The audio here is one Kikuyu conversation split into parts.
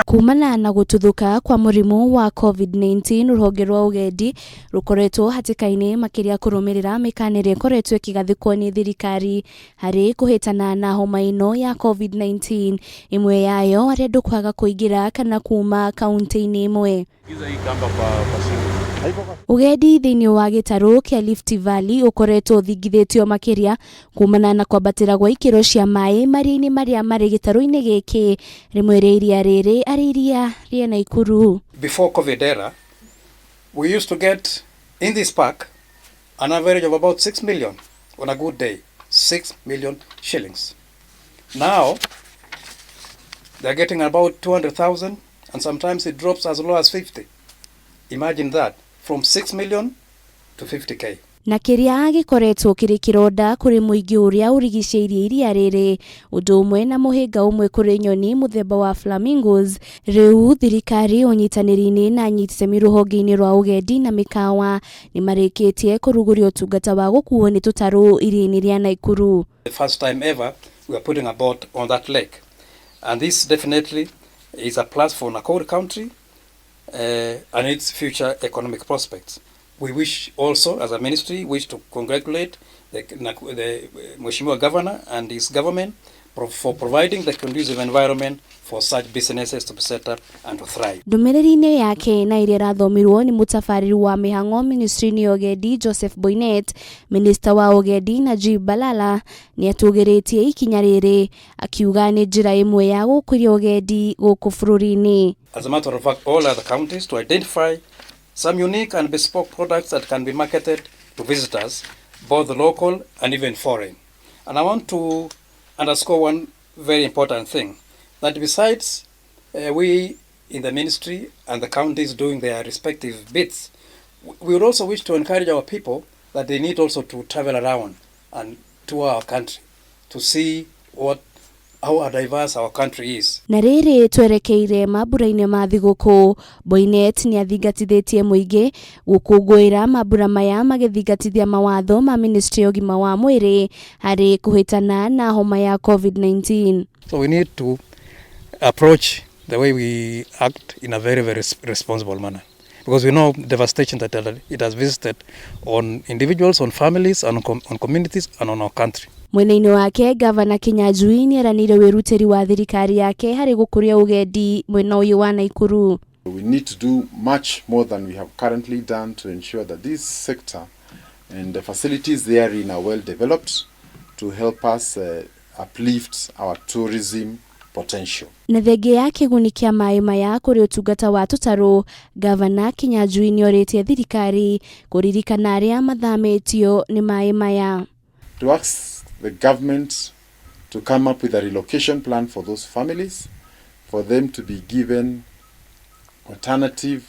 Kumana na gũtuthũka kwa mũrimũ wa COVID-19, rũhonge rwa ũgendi rũkoretwo hatĩka-inĩ makĩria kũrũmĩrĩra mĩkana ĩrĩa ĩkoretwo ĩkĩgathĩkwo nĩ thirikari harĩ kũhĩtana na homa ĩno ya COVID-19, ĩmwe yayo arĩ andũ kwaga kũingĩra kana kuma kaunti-inĩ ĩmwe. Ũgendi thĩinĩ wa gĩtarũ kĩa Rift Valley ũkoretwo ũthingithĩtio makĩria kumana na kwambatĩra gwa ikĩro cia maĩ maria-inĩ marĩa marĩ gĩtarũ-inĩ gĩkĩ, rĩmwe rĩa iria rĩrĩ arĩ iria rĩa Naikuru. Before COVID era, we used to get in this park an average of about 6 million on a good day, 6 million shillings. Now, they're getting about 200,000 and sometimes it drops as low as 50. Imagine that, from 6 million to 50K. Na kĩrĩa gĩkoretwo kĩrĩ kĩronda kũrĩ mũingĩ ũrĩa ũrigicĩirie iria rĩrĩ, ũndũ ũmwe na mũhĩnga ũmwe kũrĩ nyoni mũthemba wa flamingos. Rĩu thirikari ũnyitanĩri-inĩ na anyiti itemi rũhonge-inĩ rwa ũgendi na mĩkawa nĩ marĩkĩtie kũrugũria ũtungata wa gũkuo nĩ tũtarũ iria-inĩ rĩa Naikuru. The first time ever we are putting a boat on that lake. And this definitely is a plus for Nakuru County and its future economic prospects. We wish also, as a ministry, wish to congratulate the Mheshimiwa Governor and his government for providing the conducive environment for such businesses to be set up and to thrive. Ndũmĩrĩri-inĩ yake na ĩrĩa ĩrathomirwo nĩ mũtabarĩri wa mĩhang'o ministry-inĩ ya ũgendi Joseph Boinnet, minista wa ũgendi Najib Balala nĩ atũgĩrĩtie ikinya rĩrĩ akiuga nĩ njĩra ĩmwe ya gũkũria ũgendi gũkũ bũrũri-inĩ. As a matter of fact, all other counties to identify some unique and bespoke products that can be marketed to visitors, both local and even foreign. And I want to underscore one very important thing, that besides we in the ministry and the counties doing their respective bits, we would also wish to encourage our people that they need also to travel around and tour our country to see what how diverse our country is. Na rĩrĩ twerekeire mambura-inĩ ma thigũkũ, Boinnet nĩ athingatithĩtie mũingĩ gũkũngũĩra mambura maya magĩthingatithia mawatho ma ministry ya ũgima wa mwĩrĩ harĩ kũhĩtana na homa ya COVID-19. So we need to approach the way we act in a very, very responsible manner, because we know devastation that it has visited on individuals, on families, and on communities, and on our country. Mwena-inĩ wake, Gavana Kinyanjui nĩ eranĩire wĩrutĩri wa thirikari yake harĩ gũkũria ũgendi mwena ũyũ wa Naikuru. We need to do much more than we have currently done to ensure that this sector and the facilities therein are well developed to help us uplift our tourism potential. Na thengia ya kĩguni kĩa maĩ maya kũrĩ ũtungata wa tũtarũ, Gavana Kinyanjui nĩ orĩtie thirikari kũririkana arĩa mathamĩtio nĩ maĩ maya. To ask the government to come up with a relocation plan for those families, for them to be given alternative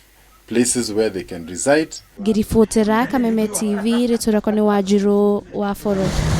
places where they can reside. Ngĩribotera Kameme TV, rĩtwa rĩakwa nĩ Wanjirũ wa Boro.